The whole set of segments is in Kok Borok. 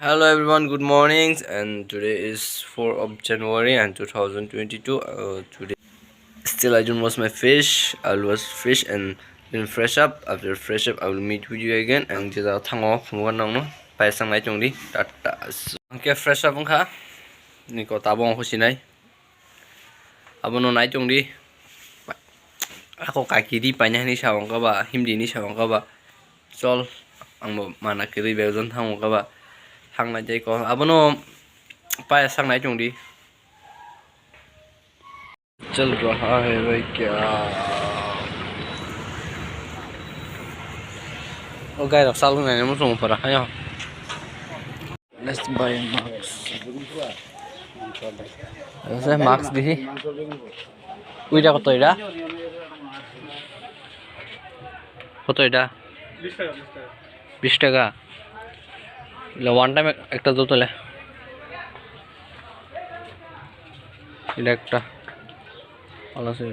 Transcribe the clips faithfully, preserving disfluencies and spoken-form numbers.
Hello everyone, good morning, and today is fourth of January and two thousand twenty-two. Uh, today still I don't wash my face. I'll wash face and then fresh up. After fresh up, I will meet with you again. Ang jeda thango phungo nangno paisang nai tongdi. Tata. Angke fresh up wngkha. Niko tabong husinai. Abono nai tongdi. Ako kaki ri paina hinwi sa wngkha ba, himdi hinwi sa wngkha ba. Chol, angbo mana kwrwi bag jon thang wngkha ba. Thang nai tei ko. Abono paya sak nai tongdi. Chal raha hai bhai kya? O gai rok sal nai mo song para hayo. Let's buy a mask. Ese mask dihi. Uida koto ida? Koto ida? Bish taka. Ila one time ek-, ekta do tole. Ila ekta. Ala se.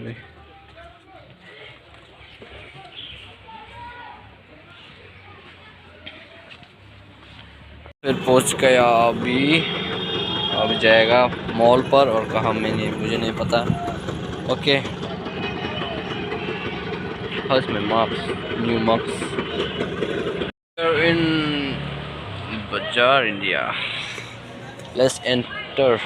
फिर पहुंच गया अभी, अब जाएगा मॉल पर और कहाँ में नहीं, मुझे नहीं पता। ओके, फर्स्ट में mask, new mask. In Bazaar India, let's enter.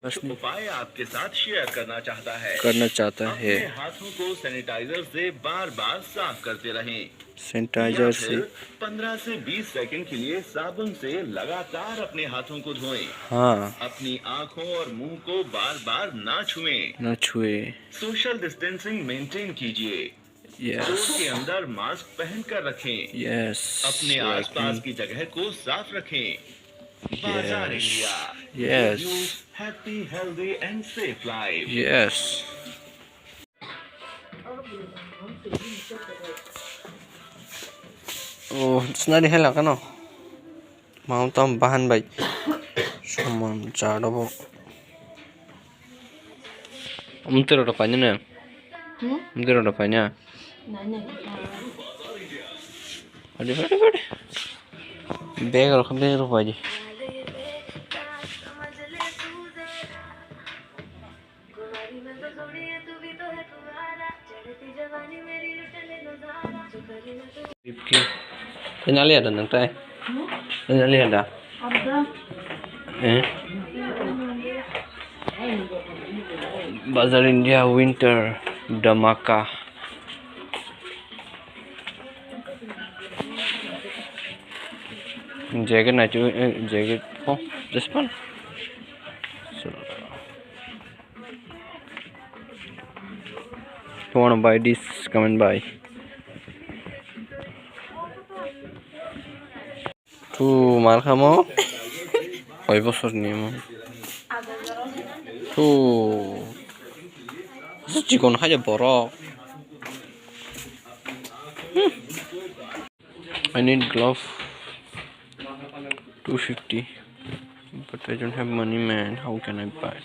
उपाय आपके साथ शेयर करना चाहता है। करना चाहता है। अपने हाथों को सैनिटाइजर से बार-बार साफ करते रहें। सैनिटाइजर या से। फिर पन्द्रह से बीस सेकंड के लिए साबुन से लगातार अपने हाथों को धोएं। हाँ। अपनी आंखों और मुंह को बार-बार ना छुएं। ना छुएं। सोशल डिस्टेंसिंग मेंटेन कीजिए। Yes. स्टोर के अंदर मास्क पहनकर रखें। Yes, अपने like आसपास me. की जगह को साफ रखें। Bazaar India. Yes. Happy, healthy and safe life. Yes. Oh, it's not hell, no? Mao tam bahan bai. Soman chado bo. Umtero to paina ne? Hmm? Umtero to paina? Nai, nai. Padi, padi, padi. Bag rok, bag rok padi. Tei naliya da nang tai? Tei naliya da? Eh? Bazaar India winter dhamaka. Jacket nai tu, eh, jacket. Oh, this one. So, if you wanna buy this, come and buy. Tu mar khamo? Koi bosor ni mo? Tu. Chikon khaja borok. Hmm. I need glove, two fifty, but I don't have money, man. How can I buy?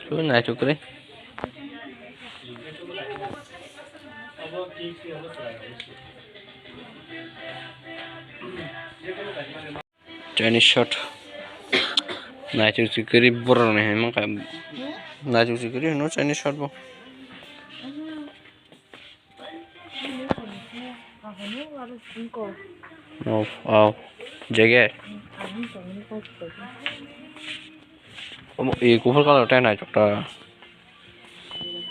So nice, okay. Chinese shirt. Naichuk chikiri borok ni hai mankha. Naichuk chikiri hino Chinese shirt bo. Oh, oh. Jacket. Omo, e kuphur colour tai naichuk ta. Hmm.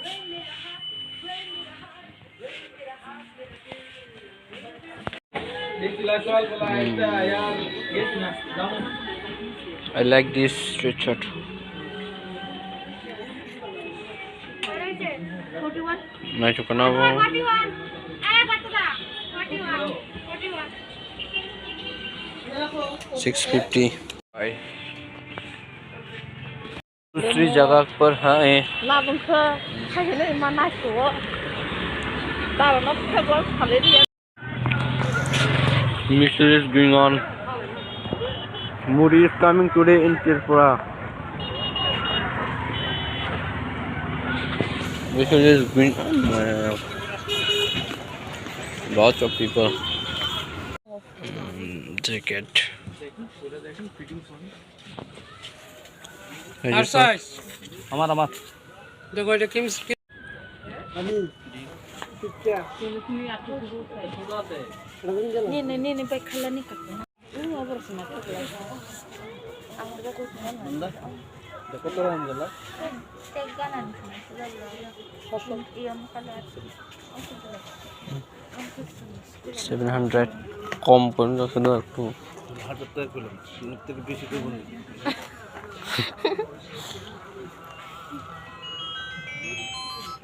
I like this sweatshirt. Naichuk kana bo. Six fifty. Bye. दूसरी जगह पर हैं। Labwng khe, khaikhe le ma naisiko. Darono phego salai di. Mystery is going on. Modi is coming today in Tripura. This is green. Uh, lots of people. Mm, jacket. Hey, your size. আমার, আমার। দেখো, এটা কিমস কি? Nini, nini, bai khala ni kakuna. Ang ba ko kuma na. Anda? Dekho to ang gala. Tek gana ni kuma. Iya, makala. Seven hundred kom pon jokhe do ekku. Hajar taka pelo, sini teri bisi tu pun.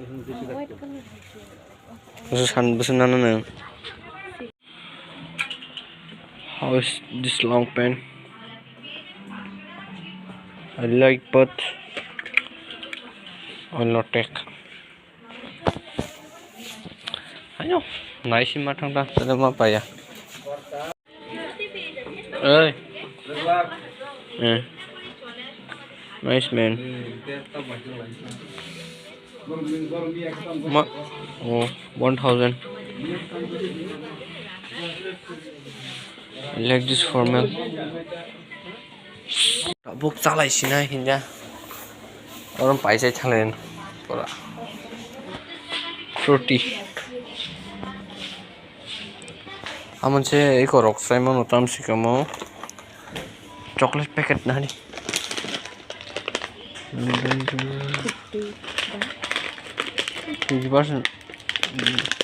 Ini bisi tak tu. Bwswk san, bwswk nana nang. How is this long pant? I like, but I will not take. Ayo, nice ma thang ta, tele ma paya. Hey. Eh. Nice man. Ma, oh, one thousand. I like this formal. Tabuk chalai sinai hinja. Orom paisai thalen pura. Fruity. Amon se eko rok sai mano tam sikamo. Chocolate packet nani. Fifty percent.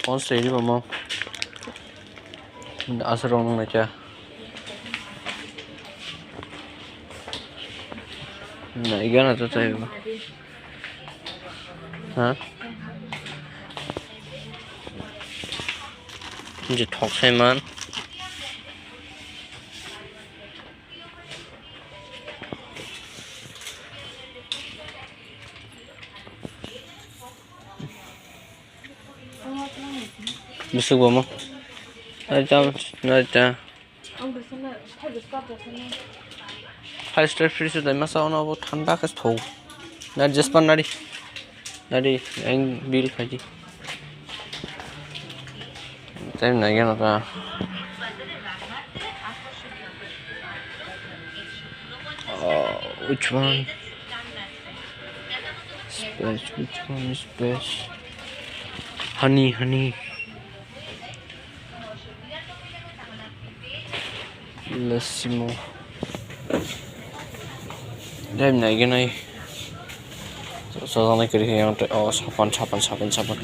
Pon sei di mama. Aswk rok nang naikha. Naikha na to chai ba. Ha? Je thok sai man. Bwswk bo mo. Ai ta, ai ta. Five star fridge dai masa ono bo thanda khe thok. Nari jaspan nari. Nari ang bill khaji. Time nai gana ta. Oh, which one? Space, which one is space? Honey, honey. Lassi mo. Dai nai gana. Sajana kiri yang te, oh, sapan, sapan, sapan, sapan.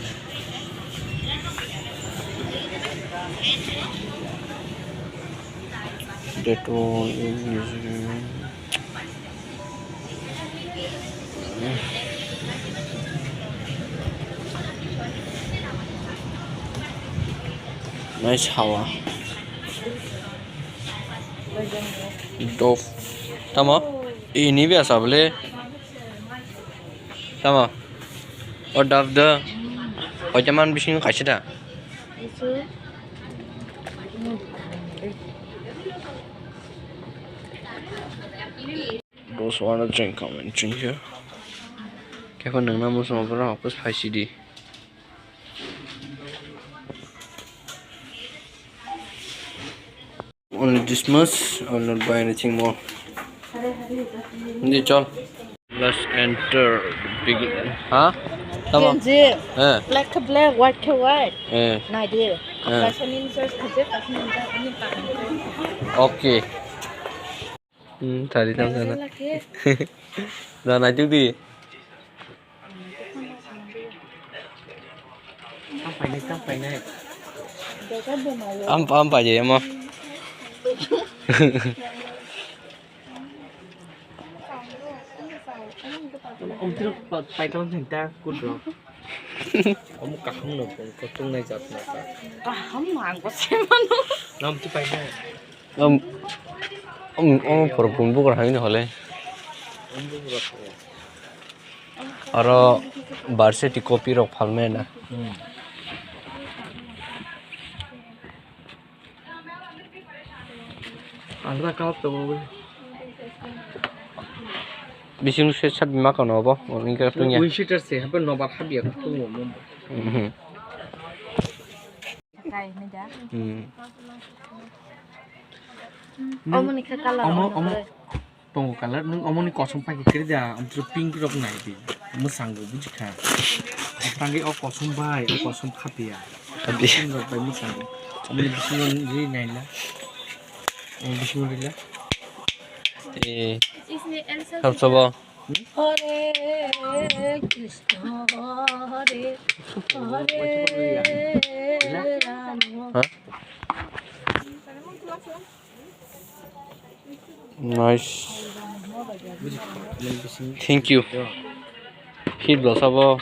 Dettol. Nice hawa. Dove. Tamo? Ini biasa bole. Tamo? O Dove do. O jaman bising kaisa da. Those wanna drink, come and drink here. Khe phano nwngno muchungma borok hapus phai sidi. Only this much, I will not buy anything more. Hindi, chal. Let's enter. Begin. Ha? Tamo? Gen Z. Eh. Black ke black, white ke white. Eh. Nai di. Eh. Fashion in search khaje, fashion in search ini tak. Okay. Hmm, tadi tam sana. Lagi. Dah naik juga. Tam painai, tam painai. Am, am paijai amo. Om tiro pa-, paitang sing ta kudro. Om kaham no pung, kotung nai jat no ka. Kaham no ang ko se mano. Nam ti painai. Om, om, om, por pun bukur hai ni hole. Om bukur hai. Aro varsity copy rok phalmani na. Hmm. Alda colour tongo. Bising se sab bima kono bo, wngkha tungya. Winsitter se, hape nobar habya ko tungo mo. Mhm. Kai me da. Hmm. Omo ni khe colour Omo, ono omo. Khe. Tongo colour, nwng omoni kosom pai khe kwrwi da, amtwrw pink rok nai di. Mwsang bo buji kha. Tangwi o kosom bai, o kosom khapiya. Khapiya. Pink rok bai mwsang bo. Omoni bisingo ri nai la. Omoni bisingo ri la. Eh. Sab sabo. Hare Krishna, Hare Hare Rama. Ha? Nice. Thank you. Hit lo sabo.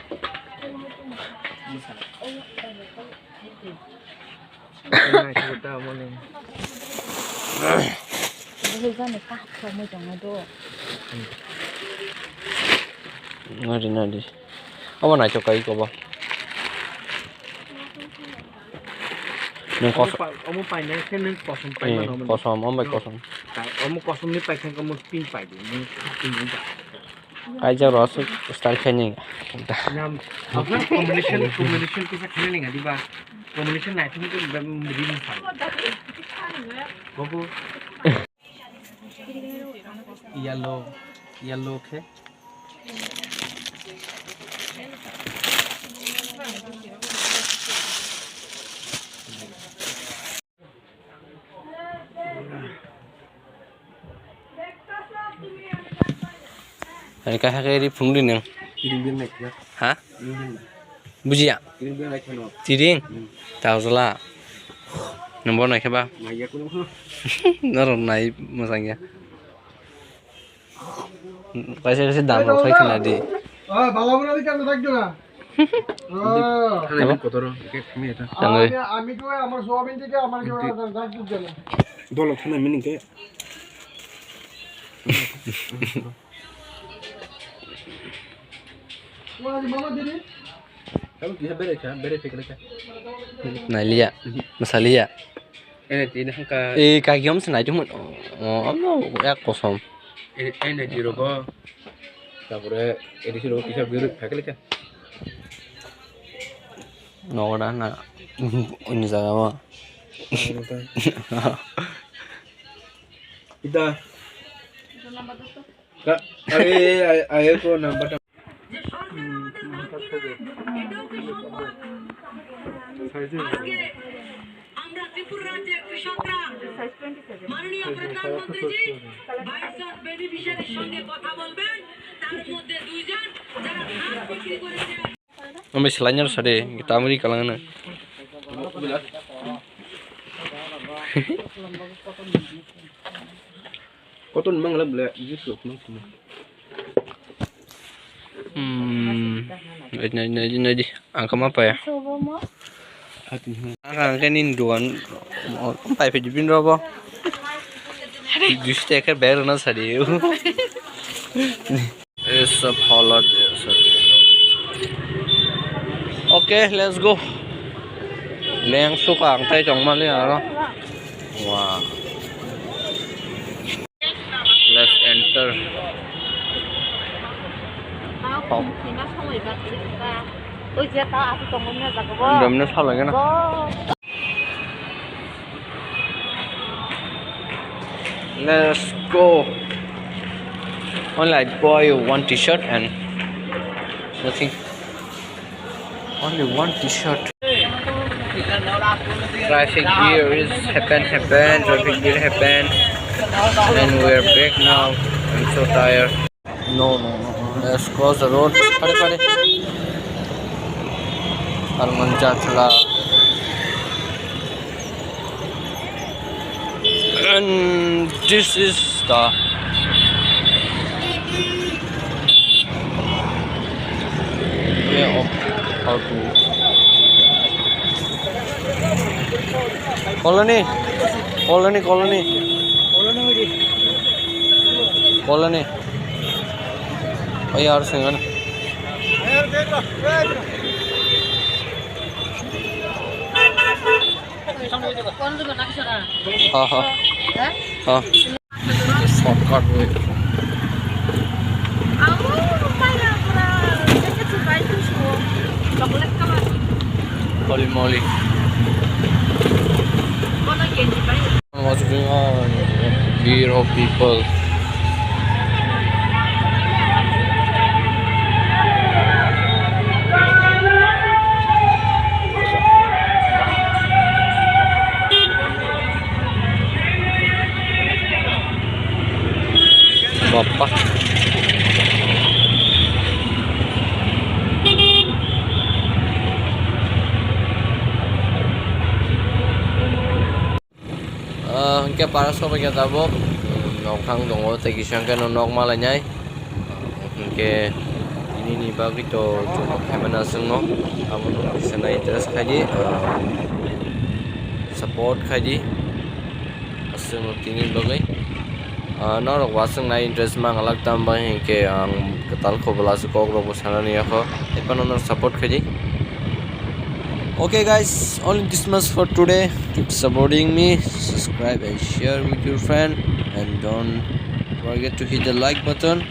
Nadi, nadi. Abo naithok kai kobo. Nwng kos- Omo pa-, omo painai khe nwng kosom pai Eh, mano, omo kosom, omo bai no. Kosom. Omo kosom ni pai khe omo pink pai di, nwng pink wng kha. Kaijak rw aswk style khe ni. Nam, apa combination, combination kisa khe ni nang di ba. Combination naithok khe ba ri ni sa. Bobo. Yellow, yellow khe. Ani kaisa khe ri phunukdi nwng. Ring ring naikha. Ha? Ring ring. Bujiya? Ring ring naikha no. Tiring? Hmm. Taujla. Nwng bo naikha ba? Naiya kuno. Norok nai mwsang ya. Kaisa kaisa dam rok khai khna di. Ah, bala bala di kan dak dona. Ah. Thani Apa? Kotor, ke kami eta. Tangwi. Ami, ami tu amar soyabin theke amar ke bala dak dak duk jana. Dolo thana mini ke. Wah, di mama diri. Kamu bisa bere kha, bere fikir kha. Nailia, masaliya. Ene tini hangka. Eh, kaki om senai cuma. Oh, amo ya kosong. Ene, ene di rogo. Tapore ene si rogo kisa biru phakle kha. Nogo da na. Ini jaga ma. Ida. Ka, are, ayo ko number. আমরা ত্রিপুরা রাজ্যের কৃষকরা মাননীয় প্রধানমন্ত্রীজি বাইশ জন বেনিফিশিয়ারির সঙ্গে কথা বলবেন, তার মধ্যে দুইজন যারা ধান বিক্রি করেছে। Ambai selai nyar sade, tamri kalangana. Koton mangla bela, jus lo mang kuma. Hmm. Nadi, nadi, nadi, nadi. Ang kama pa ya. Ang kang ke nin duan. Pai pe jibin robo. Jus te ke ber na sadi. Is a follow this. Okay, let's go. Leng suka ang tai tong mali aro. Wow. Let's enter. Oh. Domino sala gana. Let's go. Only I buy one t-shirt and nothing. Only one t-shirt. Traffic here is happen, happen, traffic here happen. And we're back now. I'm so tired. No, no, no, no. Let's cross the road. Pare, pare. Arman Jatla. And this is the way of how to Colony, colony, colony. Colony. Oh, yaar, singan. Ha, ha. Ha? Ha. Shortcut way. Holy moly. What's going on? Beer of people. Bapa. Ah, hingke para sobai khe tabuk, mm, nokthang tongo, tei kisa hingke no nok malainai. Hingke nini bagwi to chwng khaimani aswkno, abono kisa nai interest khaidi, ah, support khaidi. Aswk tini bagwi. Ah, norok bo aswk nai interest mangalak, tamo bai hinkhe ang kwtal khobla aswk kok rok bo sanani yakho. Ephano norok support khaidi. Okay guys, only this much for today. Keep supporting me, subscribe and share with your friend, and don't forget to hit the like button.